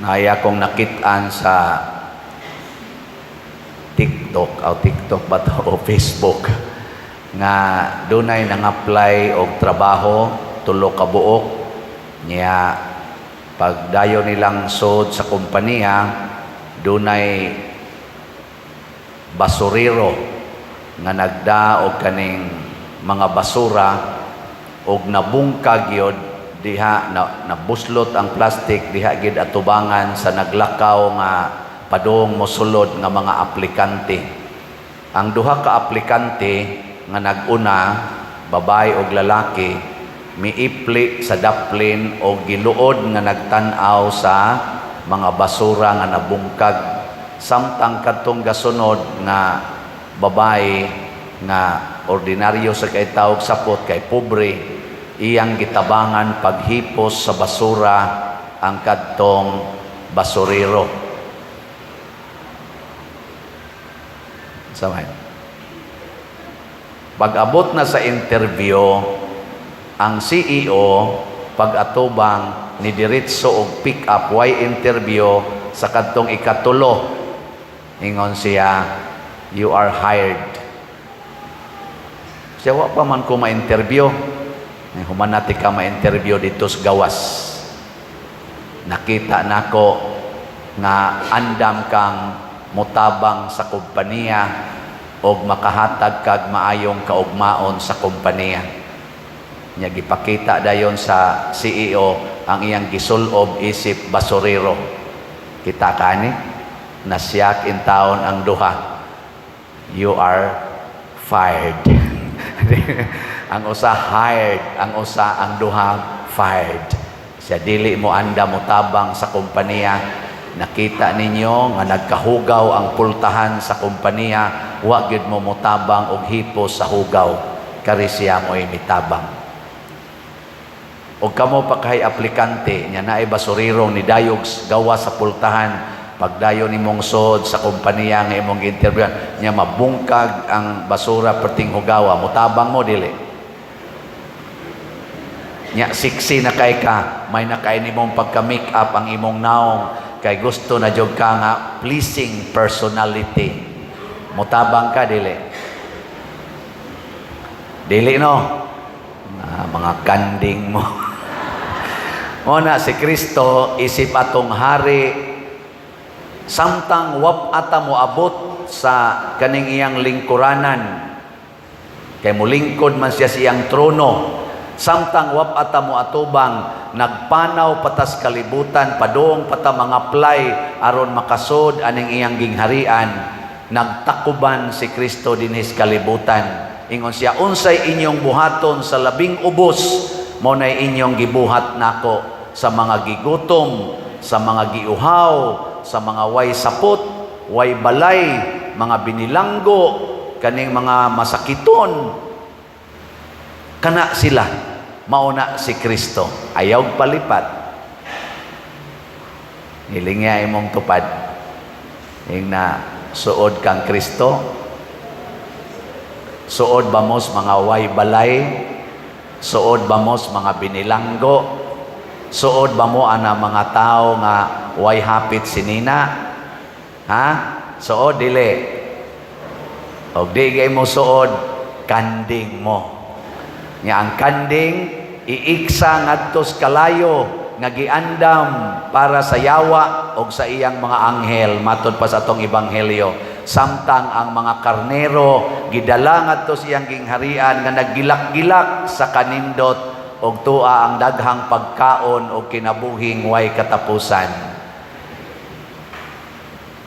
Naay akong nakitaan sa TikTok, o TikTok ba to, o Facebook, nga dunay nang-apply og trabaho, tulo ka buok niya. Pagdayon nilang sud sa kompanya, dunay basurero nga nagda og kaning mga basura og nabungkag yod diha na, nabuslot ang plastic diha gid atubangan sa naglakaw nga padung mosulod nga mga aplikante. Ang duha ka aplikante nga nag-una, babae og lalaki, miipli sa daplin og giluod nga nagtan-aw sa mga basura nga nabungkag, samtang kadtong gasunod nga babae nga ordinaryo sa kay tawag sapot kay pobre, iyang gitabangan paghipos sa basura ang kadtong basurero. Samay. Pag-abot na sa interview, ang CEO pag-atubang ni diretso og pick up, way interview sa kadtong ikatulo. Ingon siya, "You are hired." Siya, "Wa pa man ko ma-interview." "Ay, human nati ka ma-interview dito sa gawas. Nakita nako nga andam kang mutabang sa kompanya og makahatag kag maayong kaugmaon sa kompanya." Nya gipakita dayon sa CEO ang iyang gisulob isip basurero. Kita kani nasyak in taon ang duha. "You are fired." Ang usa hired, ang usa, ang duha, fired. Siya dili mo anda motabang sa kompanya. Nakita ninyo nga nagkahugaw ang pultahan sa kompanya, wa gyud mo motabang og hipos sa hugaw. Kari siya mo'y mitabang. Og kamo pa kay aplikante, nya naay basurirong ni dayog gawa sa pultahan, pagdayon nimong sod sa kompanya nga imong gi-interviewan, nya mabungkag ang basura perting hugawa, mutabang mo, dili? Nya sexy na kay ka, may na kay nimong pagka make up ang imong naong kay gusto na jud ka nga pleasing personality. Mutabang ka, dili? Dili, no? Ah, mga kanding mo. Mo na si Kristo isip atong hari, samtang wap ata mo abot sa kaning iyang lingkuranan, kay mulingkod man siya sa iyang trono, samtang wap ata mo atubang, nagpanaw patas kalibutan padung pata mga apply aron makasod aning iyang gingharian. Nagtakuban si Kristo dinhis kalibutan. Ingon siya, "Unsay inyong buhaton sa labing ubos, mo nay inyong gibuhat nako sa mga gigutom, sa mga giuhaw, sa mga way sapot, way balay, mga binilanggo, kaning mga masakiton." Kana sila, mauna si Kristo. Ayaw palipat. Hilingya imong tupad. Ing na suod kang Kristo. Suod ba mo sa mga way balay? Suod ba mo sa mga binilanggo? Suod ba mo ana mga tao nga way hapit sinina? Ha? Suod, dili? Og di kay mo suod, kanding mo. Nga ang kanding iiksa ngadto sa kalayo nga giandam para sa yawa og sa iyang mga anghel, matod pa sa atong ebanghelyo, samtang ang mga karnero gidala ngadto sa iyang gingharian nga naggilak-gilak sa kanindot og tua ang daghang pagkaon og kinabuhing way katapusan.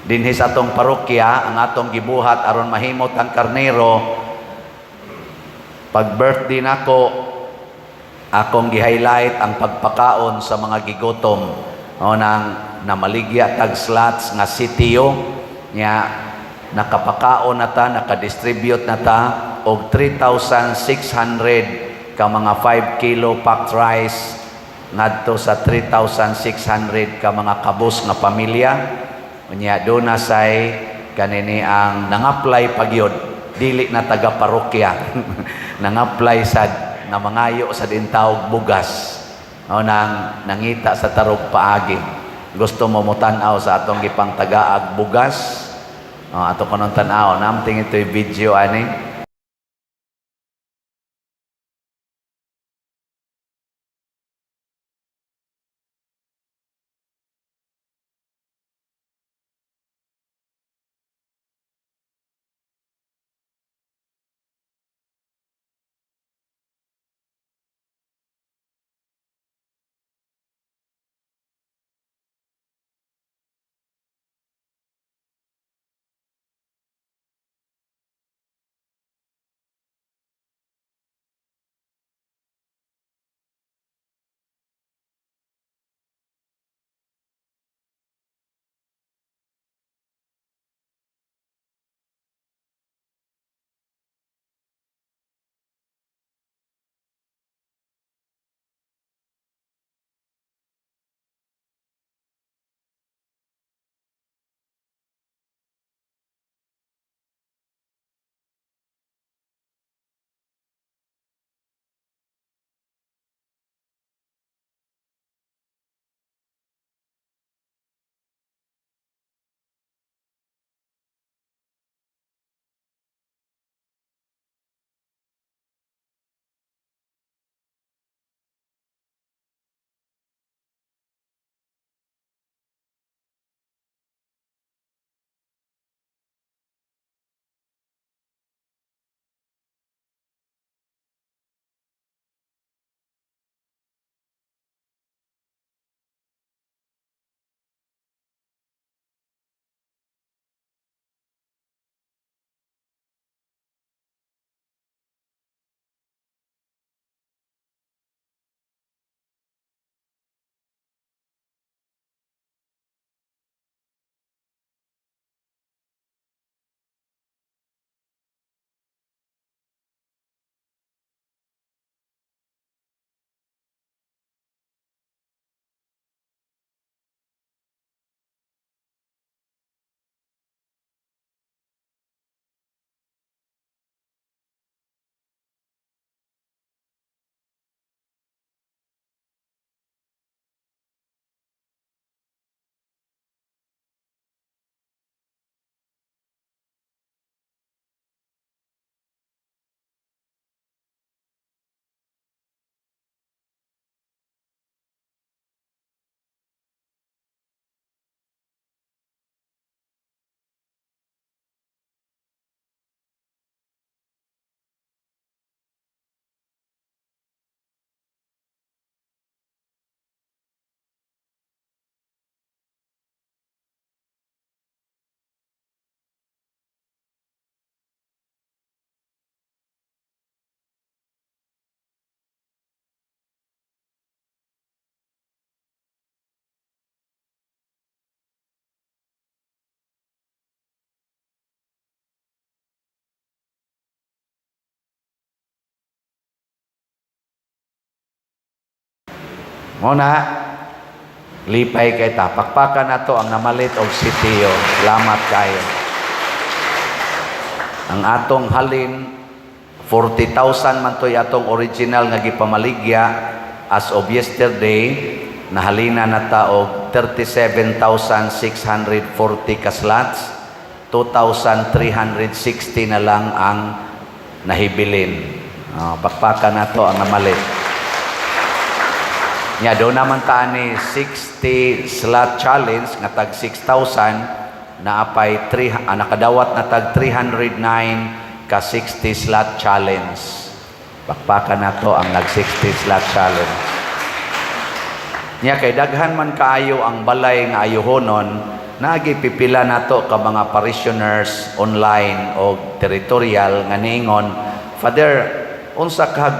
Dinhi sa atong parokya, ang atong gibuhat aron mahimot ang karnero, pag birthday nako, akong gi-highlight ang pagpakaon sa mga gigutom o nang namaligya tag slots nga sitio nya nakapakaon na ta, nakadistribute na ta og 3,600 ka mga 5 kilo packed rice ngadto sa 3,600 ka mga kabus nga pamilya. Unya do na say kanini ang nang-apply pagyod, dili na taga parokya, nang-apply sad nga mangayo sa dintawog bugas o nang nangita sa tarog paagi. Gusto mo motan-aw sa atong gipangtagaag bugas? Oh, ato kunon tan-aw. Namting ito'y video ani. Muna, lipay kay ta. Pakpakan nato ang namalit og sitiyo. Salamat kayo. Ang atong halin, 40,000 man to'y atong original nga gipamaligya. As of yesterday, nahalina na ta og 37,640 ka slots. 2,360 na lang ang nahibilin. Oh, pakpakan nato ang namalit. Nya do naman ta ni 60 slot challenge nga tag 6,000 na apay 3 nakadawat na tag 309 ka 60 slot challenge. Pakpakan nato ang nag 60 slot challenge. Nya kay daghan man kaayo ang balay nga ayuhonon, naagi pipila nato ka mga parishioners online o territorial nga niingon, "Father, unsa kag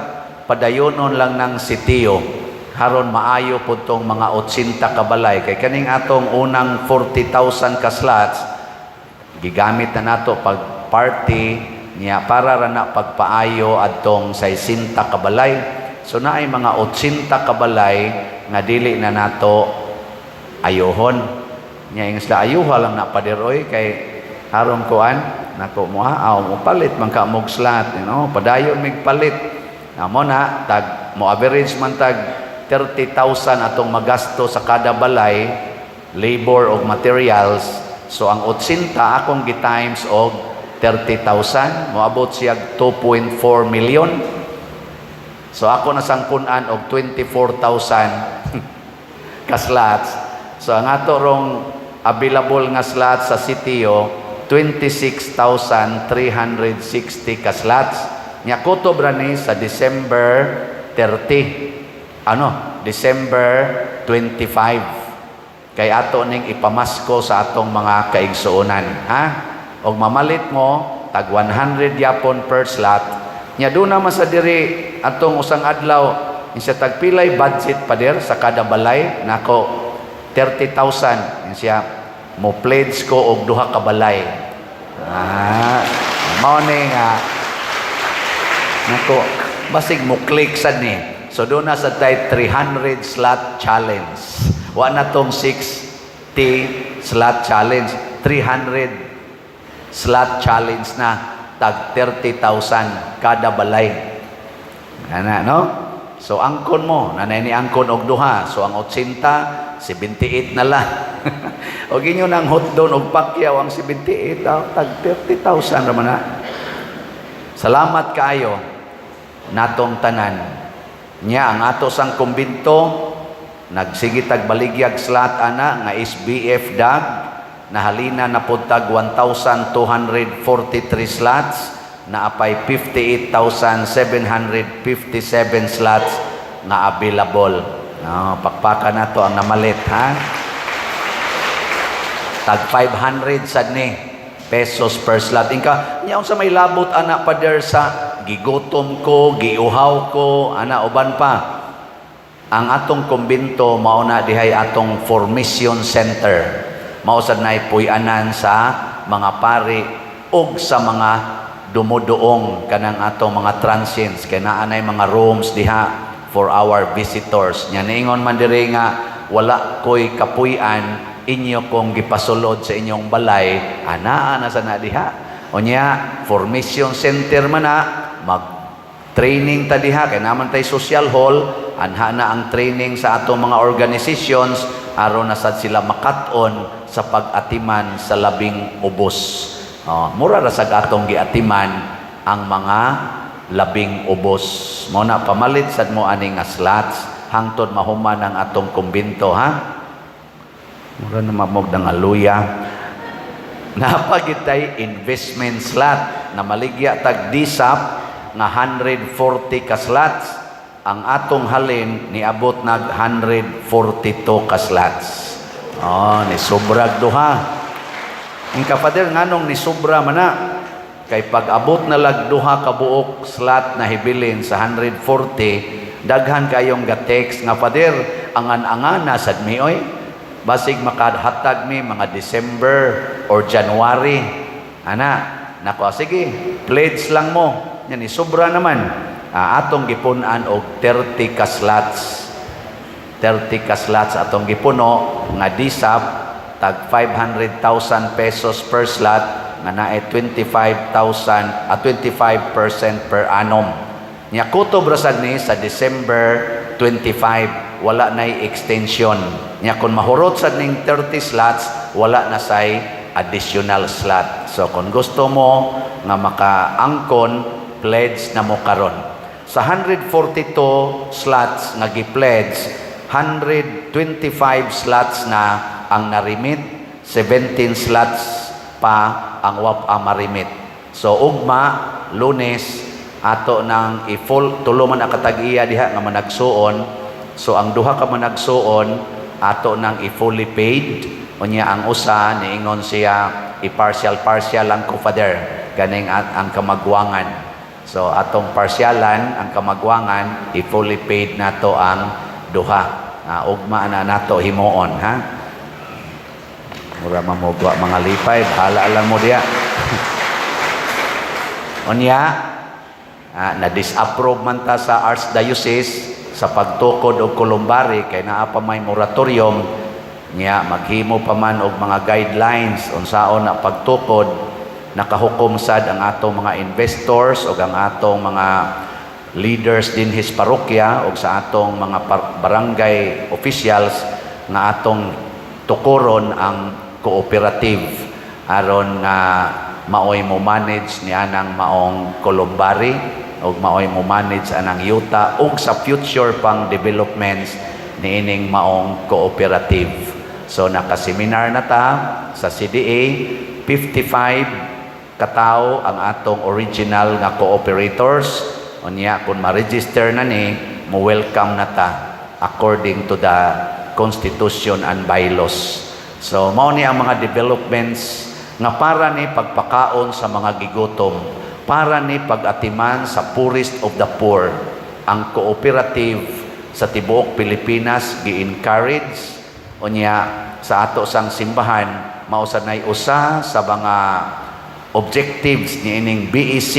padayonon lang ng sitio haron maayo pud tong mga 80 ka balay, kay kaning atong unang 40,000 ka slots gigamit na nato pag party niya para ra na pagpaayo adtong 60 ka balay. So naay mga 80 ka balay nga dili na nato ayohon." Nya ingon sila, "Ayuha lang na, Pader, oy, kay haron kuan nako mo aw mo palit man ka mog slot, padayon mig palit na." Mo na tag mo average man tag 30,000 atong magasto sa kada balay. Labor og materials. So ang 80 akong gi-times og 30,000, moabot siya 2.4 million. So ako na sang punan og 24,000 ka slots. So ang ato rong available nga slots sa sitio, 26,360 ka slots. Nya kutob ra ni sa December 30. Ano? December 25. Kay ato ning ipamasko sa atong mga kaigsuonan, ha? Og mamalit mo tag 100 yapon per slot. Nya duna man sa diri atong usang adlaw siya, tagpilay budget, pader, sa kada balay? Nako, 30,000. Siya, mo pledge ko og duha ka balay. Ah, mao ni nga nako basig mo click sad ni. So doon na sa tay 300 slot challenge. Wa na tong 60 slot challenge, 300 slot challenge na, tag 30,000 kada balay. Ana, no? So angkon mo, nanay ni angkon og duha. So ang 80, 78 na lang. Og inyo nang hotdog og Pacquiao ang 78, ah, tag 30,000 ra man na. Salamat kaayo natong tanan. Nya ang ato sang kumbinto nagsige tag baligyag slot ana nga SBF dag, nahalina na pud tag 1,243 slots, naapay 58,757 slots nga available. No, pakpakan nato ang namalit, ha. Tag 500 sad ni pesos per slot. Inka, nya unsa may labot ana, pader, sa gigutom ko, giuhaw ko, ana uban pa? Ang atong kumbinto mao na dihay atong formation center. Mao sad nay puy-anan sa mga pari ug sa mga dumuduong, kanang atong mga transients, kay naa nay mga rooms diha for our visitors. Nya niingon man diri nga wala ko'y kapuy-an, inyo kong gipasulod sa inyong balay, anaa na sa na diha. Unya, formation center man na, mag training ta diha kay naman tay social hall, anha na ang training sa atong mga organizations aron na sad sila makat-on sa pag-atiman sa labing ubos. Oh, mura ra sad atong giatiman ang mga labing ubos. Mo na pamalit sad mo ani nga slots hangtod mahuman ang atong kumbinto, ha. Mura na mamog ng aluya. Napagitay investment slot na maligya tag DSAP nga 140 ka slots. Ang atong halin niabot nag 142 ka slots. Oh, ni sobrag duha. Ang kapader, nganong ni sobra man na? Kay pag abot na lag duha ka buok slot na hibilin sa 140, daghan kayong ga-text nga, "Pader, angan-angan na sad mi oy. Basig makahatag mi mga December or January." Ana, nako, sige, pledge lang mo. Yan, ni sobra naman. Ah, atong gipunan og 30 ka slots. 30 ka slots atong gipuno nga DSAP, tag 500,000 pesos per slot nga naay 25,000 at 25% per annum. Nya kutob ra sad ni sa December 25, wala nay extension. Nya kung mahurot sad ning 30 slots, wala na say additional slot. So kung gusto mo nga makaangkon, pledge na mo karon. Sa 142 slots nga gi-pledge, 125 slots na ang narimit, 17 slots pa ang wa pa marimit. So ugma, Lunes, ato nang i-full, tulo man ang katag-iya diha nga managsuon. So ang duha ka managsuon ato nang i-fully paid. Unya ang usa, niingon siya, i-partial partial lang ko, Father, ganing ang kamagwangan. So atong parsyalan ang kamagwangan, i-fully paid nato ang duha. Ah, ugma na nato himuon, ha. Mura mamugwa mga lipay, bahala lang mo diya. Unya, na-disapprove man ta sa Archdiocese sa pagtukod og columbary kay naa pa may moratorium. Niya maghimo pa man og mga guidelines unsaon na pagtukod. Nakahukom sad ang atong mga investors ug ang atong mga leaders dinhi sa parokya ug sa atong mga barangay officials nga atong tukuron ang cooperative aron nga maoy mo manage ni anang maong columbary ug maoy mo manage anang yuta ug sa future pang developments niining maong cooperative. So naka-seminar na ta sa CDA, 55 katao ang atong original nga cooperators. Unya kung ma-register na ni, mo welcome na ta according to the constitution and bylaws. So mao ni ang mga developments nga para ni pagpakaon sa mga gigutom, para ni pag-atiman sa poorest of the poor. Ang cooperative sa tibuok Pilipinas gi-encourage. Unya sa ato sang simbahan, mao sad nay usa sa mga objectives niining BEC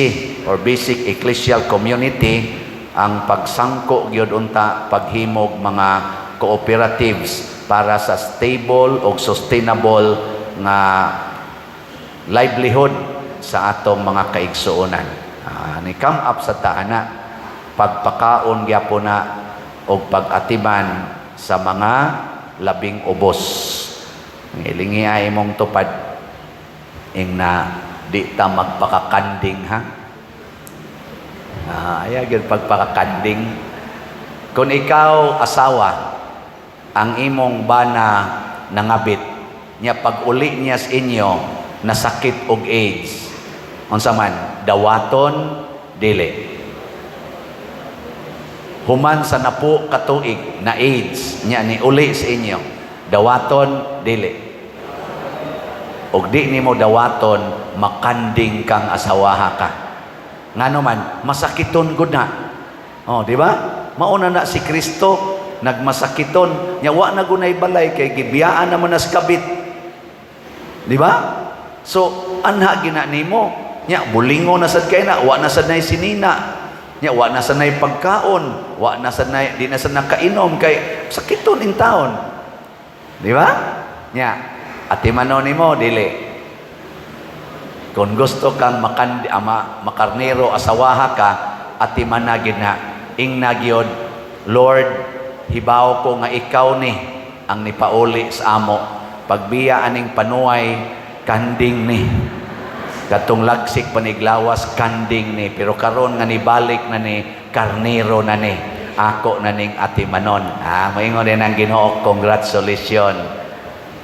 or Basic Ecclesial Community, ang pagsangko gyud unta paghimog mga cooperatives para sa stable o sustainable nga livelihood sa atong mga kaigsuonan. Ni come up sa taana pagpakaon gyapon na og pag-atiman sa mga labing ubos. Ngilingi ay imong tupad ing na di ta magpakakanding, ha. Ayaw gyud pagpakakanding. Kung ikaw asawa, ang imong bana nangabit niya, pag uli niya sa inyo nasakit og AIDS, unsa man, dawaton, dili? Human sa napo katuig na AIDS niya, ni uli sa inyo, dawaton, dili? Og di nimo dawaton, makanding kang asawaha ka. Ngano man, masakiton gud na. Oh, di ba? Mauna na si Kristo nagmasakiton nya, wa na gunay balay kay gibiyaan naman nas kabit. Di ba? So anha gina nimo nya, bulingo na sad kay na, wa na sad nay sinina nya, wa na sad nay pagkaon, wa na sad nay, di na sad nakainom kay sakiton in taon. Di ba? Nya atimanon nimo, dili? Kung gusto kang makandi, ama, makarnero asawaha ka, atiman na gid na. Ingna gyud, "Lord, hibaw ko nga ikaw ni ang nipauli sa amo. Pagbiya aning panuay, kanding ni. Katong lagsik paniglawas, kanding ni. Pero karon nga nibalik na ni, karnero na ni. Ako na ning atimanon." Ah, moingon din ang Ginoo, "Congratulations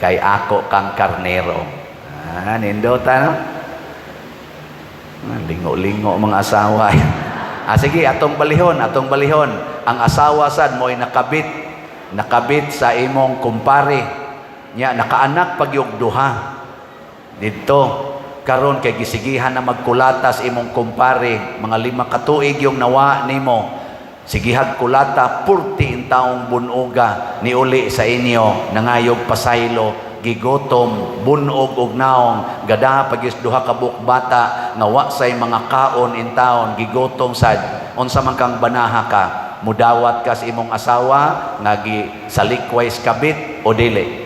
kay ako kang karnero." Ah, nindota, no? Ah, lingo-lingo mga asawa. Ah, sige, atong balihon, atong balihon. Ang asawa sad mo'y nakabit. Nakabit sa imong kumpare. Nya nakaanak pagyug duha. Didto karon kay gisigihan na magkulatas imong kumpare, mga 5 ka tuig yung nawa nimo. Sigihag kulata, purti in taong bunuga, niuli sa inyo, nangayog pasaylo, gigotom, bunog og naong, gadaha pagyus duha ka buok bata nga wa say mga kaon in taon, gigotom sad. Unsa man kang banaha ka? Mudawat ka sa imong asawa nga gi salikway sa kabit o dili?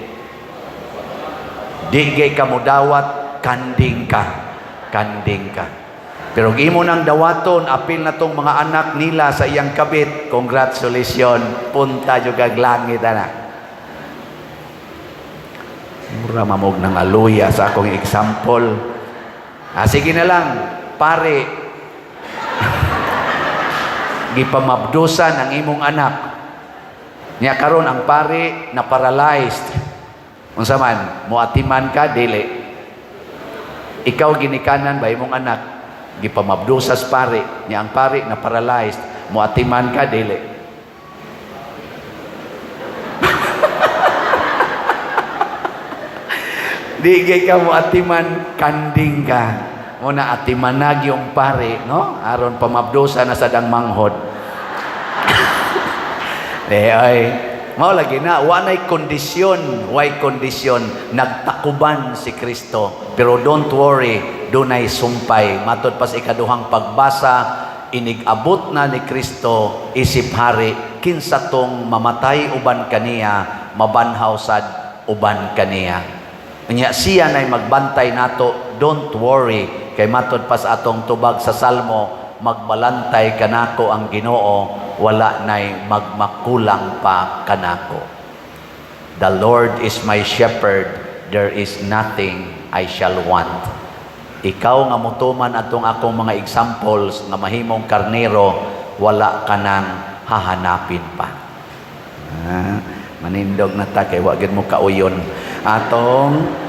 Di gay ka mudawat, kanding ka. Kanding ka. Pero kung imo nang dawaton, apil na tong mga anak nila sa iyang kabit, congratulations, punta jud kag langit ana. Mura mamog ng aluya sa akong example. Ah, sige na lang, pare. Gipamabdusan ang imong anak. Nya karon ang pare na paralyzed. Unsa man, moatiman ka, dili? Ikaw ginikanan ba imong anak? Gipamabdusas pare, nya ang pare na paralyzed, moatiman ka, dili? Di gay ka mo atiman, kanding ka. Muna atimanag yung pare, no? Aron pamabdusa na sa dang manghod. Eh ay, mao lagi na wa nay kondisyon, way kondisyon, nagtakuban si Kristo. Pero don't worry, dunay sumpay. Matod pa sa ikaduhang pagbasa, inig-abot na ni Kristo isip hari, kinsa tong mamatay uban kaniya, mabanhaw sad uban kaniya. Unya siya nay magbantay nato, don't worry, kay matod pa sa atong tubag sa Salmo, magbalantay kanako ang Ginoo, wala nay magmakulang pa kanako. "The Lord is my shepherd, there is nothing I shall want." Ikaw nga mutuman atong akong mga examples nga mahimong karnero, wala ka nang hahanapin pa. Ah, manindog na ta kay wa gid mo kauyon. Atong